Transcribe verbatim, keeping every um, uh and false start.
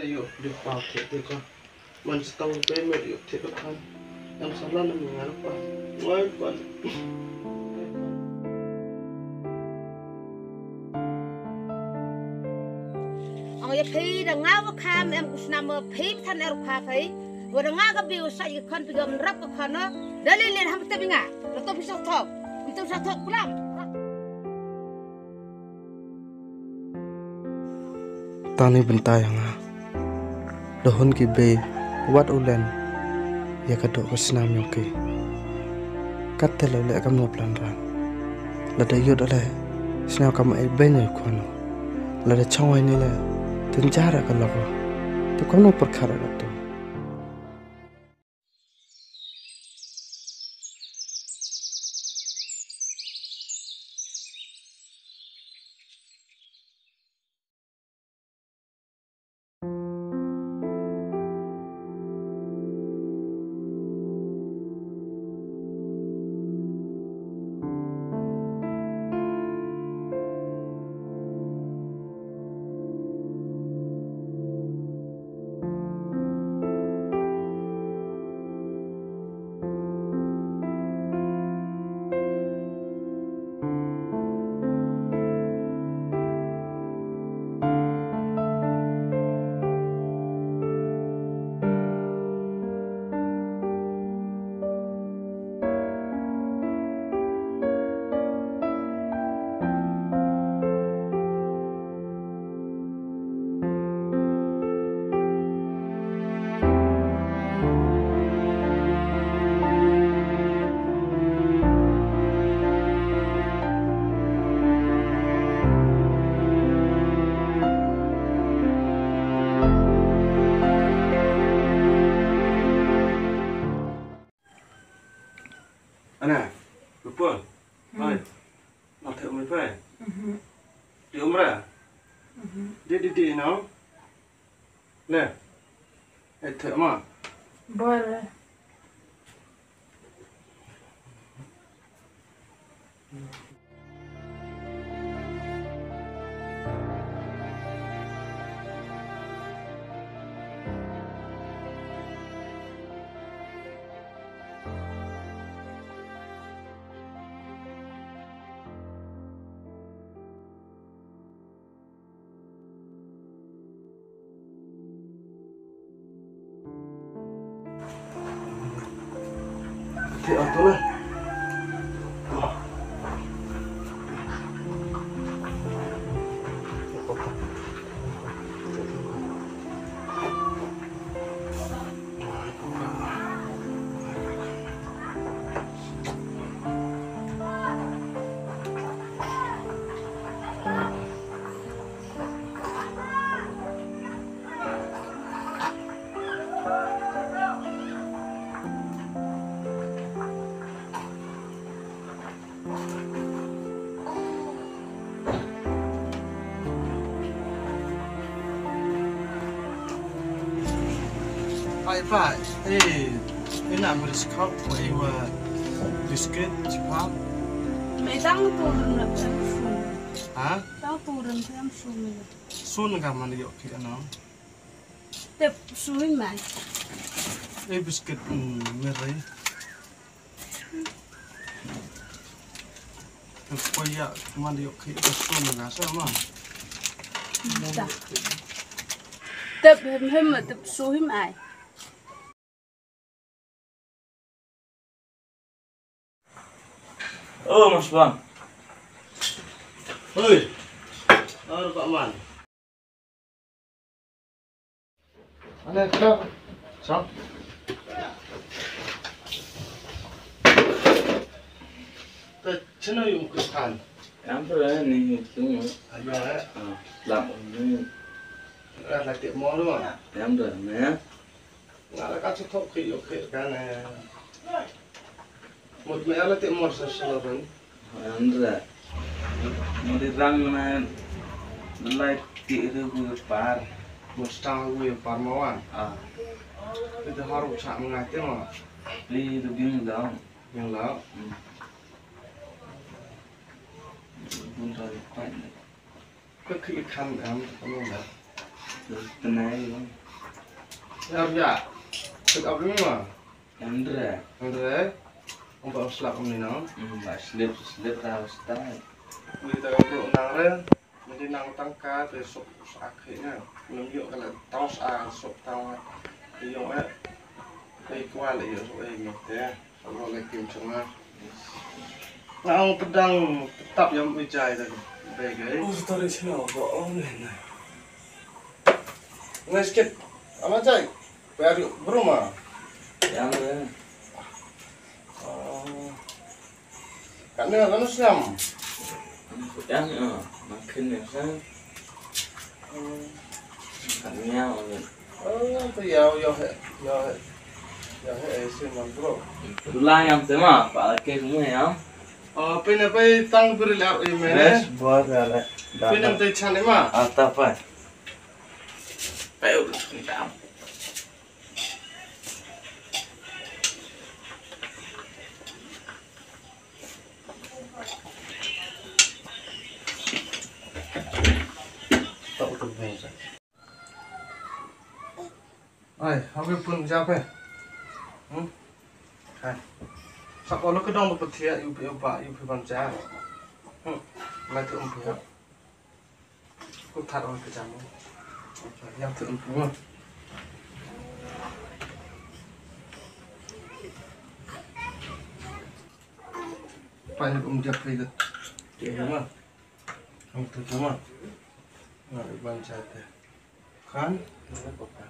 Ïoh, ïoh, pa, te, te, ka. Man sa tang be me ïoh, te, ka. Em sa la na me ngar pa. Wai, pa. Ong ïa phi da nga ba kham em u snam ma phi than er kha phi. Wa da nga ka bi u sa ïa khon phi gam rap ka khon no. Da le le ham te bi nga. Da to phi sa thok. Phi to sa thok plam. Tang ni bynta ïa nga. Da hun ki bei wat u len ïa ka doh ka snam ïong ki. Kat te la u leh kam no plan ran. Lada ïoh da leh sñiaw kam ai beiñ ïa u khun. Lada chong ai ni leh tynjar ka lok. Te kam no pyrkhat ka tu. Ana, Rupol. Hmm. Hai. Nang thep mai phai. Mhm. Di umra. Mhm. Di, di, di, no. Le. Eh, thep ma. Bor. Bye bye. Eh, ina beri sekop ko iwa biscuit cepat. Metang turun na sun. Ha? Tang turun na sun. Sun ka man yok ki ano. Tep sui mai. Eh, biscuit, mm, meri. Tep koya, man yok ki, tep sui mai, sa ma. Tep hem hem, tep sui mai. Oh, Mas Bang. Hoi. Ar Pak Man. Ane, ka. Sa. Ta chena yung kuskan. Yang pernah ni itu. Ayo, eh. Ah, lam ni. Dah latih mulu. Yang pernah. Nga la ka chu thok khih ïoh khih ka ne. Mut me ala te mor sa shlorang. Andra. Mut rang na lai ti ru ku par. Mut stang ku par ma wan. Ah. Te har u cha ma nga te ma. Li ru bin da. Yang la. Hmm. Bun ra pa ne. Ka khih khan am ka ma. Te nai. Ar ya. Pick up ni ma. Andre. Andre. Ong ba slap ni nang. Hmm, ba slip, slip ta start. Ni ta ka bro nang re. Ni nang tang ka te sok sa khi na. Nang yo ka la tang sa sok tang. Yo eh. Kai kwa le yo sok eh ni te. Alo le kim chunga. Nga ong pedang tetap yam ijai tadi. Baik, eh. Oh, sorry, sino. Ba ong ni na. Ngai skit. Ama jai. Baru berumah. Yang, ya. Oh. Kan dia kan siam. Yang, ya. Makin ya, saya. Hmm. Kan ya, ya. Oh, tu ya, ya, ya, ya, eh, si man bro. Tulang yang sama, Pak Laki semua ya. Oh, pina pai tang beri lap i mene. Yes, buat ya le. Pina te chan ma. Ata pa. Pai u tang. Ai, ha phi pun ja phi. Hmm? Hai. Sa ko lo ka dong ba phi thiah, ïa phi ba, ïa phi ban ja. Hmm. Lai tu um phi ha. Ku that ong ka jam. Yang tu um phi. Pai um ja phi da. Ke ma. Ang tu tu ma. Nga ban ja te. Kan? Mana papa?